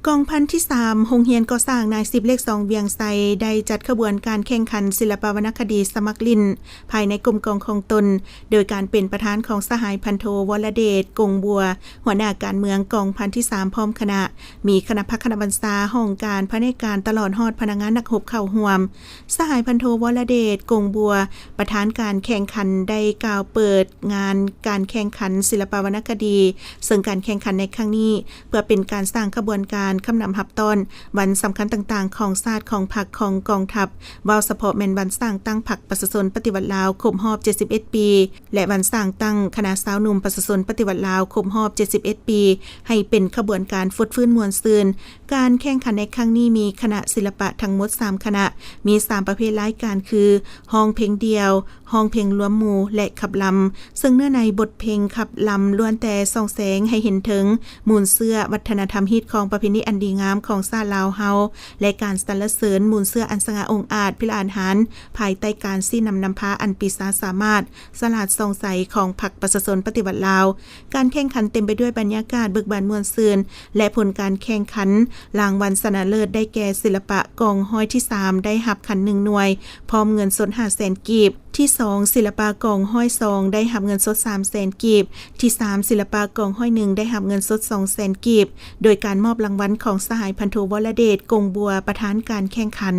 ກອງພັນທີສາມ ໂຮງຮຽນກໍ່ສ້າງນາຍສິບເລກສອງວຽງໄຊ ໄດ້ຈັດຂະບວນການແຂ່ງຂັນສິລະປະວັນນະຄະດີສະໝັກຫຼິ້ນ ພາຍໃນກົມກອງຂອງຕົນ ໂດຍການເປັນປະທານຂອງສະຫາຍພັນໂທ ວໍລະເດດ ກົງບົວ ຫົວໜ້າການເມືອງກອງພັນທີສາມ ພ້ອມຄະນະ, ມີຄະນະພັກຄະນະບັນຊາ, ຫ້ອງການ, ພະແນກການ ຕະຫຼອດຮອດພະນັກງານນັກຮົບເຂົ້າຮ່ວມ. ສະຫາຍພັນໂທ ວໍລະເດດ ກົງບົວ ປະທານການແຂ່ງຂັນ ໄດ້ກ່າວເປີດງານການແຂ່ງຂັນສິລະປະວັນນະຄະດີ, ເຊິ່ງການແຂ່ງຂັນໃນຄັ້ງນີ້ ເພື່ອເປັນການສ້າງຂະບວນການຄຳນຳຮັບຕ້ອນວັນສຳຄັນຕ່າງໆຂອງຊາດ, ຂອງພັກ, ຂອງກອງທັບ, ເວົ້າສະເພາະແມ່ນວັນສ້າງຕັ້ງພັກປະຊາຊົນປະຕິວັດລາວຄົບຮອບເຈັດສິບເອັດປີ ແລະ ວັນສ້າງຕັ້ງຄະນະຊາວໜຸ່ມປະຊາຊົນປະຕິວັດລາວຄົບຮອບເຈັດສິບເອັດປີ ໃຫ້ເປັນຂະບວນການຟົດຟື້ນມ່ວນຊື່ນ. ການແຂ່ງຂັນໃນຄັ້ງນີ້ມີຄະນະສິລະປະທັງໝົດສາມຄະນະ, ມີສາມປະເພດລາຍການຄື ຮ້ອງເພງດ່ຽວ, ຮ້ອງເພງລວມໝູ່ ແລະ ຂັບລຳ, ເຊິ່ງເນື້ອໃນບົດເພງຂັບລຳລ້ວນແຕ່ສ່ອງແສງໃຫ້ເຫັນເຖິງມູນເຊື້ອວັດທະນະທຳຮີດຄອງປະເພນີອັນດີງາມຂອງຊາດລາວເຮົາ ແລະ ການສັນລະເສີນມູນເຊື້ອອັນສະຫງ່າອົງອາດ, ພິລະອາດຫານ ພາຍໃຕ້ການຊີ້ນຳນຳພາອັນປີຊາສາມາດ, ສະຫຼາດສ່ອງໃສຂອງພັກປະຊາຊົນປະຕິວັດລາວ. ການແຂ່ງຂັນເຕັມໄປດ້ວຍບັນຍາກາດເບີກບານມ່ວນຊື່ນ ແລະ ຜົນການແຂ່ງຂັນ ລາງວັນຊະນະເລີດໄດ້ແກ່ ສິລະປະກອງຮ້ອຍທີສາມ ໄດ້ຮັບຂັນໜຶ່ງໜ່ວຍ ພ້ອມເງິນສົດຫ້າແສນກີບ, ທີສອງ ສິລະປະກອງຮ້ອຍສອງ ໄດ້ຮັບເງິນສົດສາມແສນກີບ, ທີສາມ ສິລະປະກອງຮ້ອຍໜຶ່ງ ໄດ້ຮັບເງິນສົດສອງແສນກີບ ໂດຍການມອບລາງວັນຂອງສະຫາຍພັນໂທ ວໍລະເດດ ກົງບົວ ປະທານການແຂ່ງຂັນ.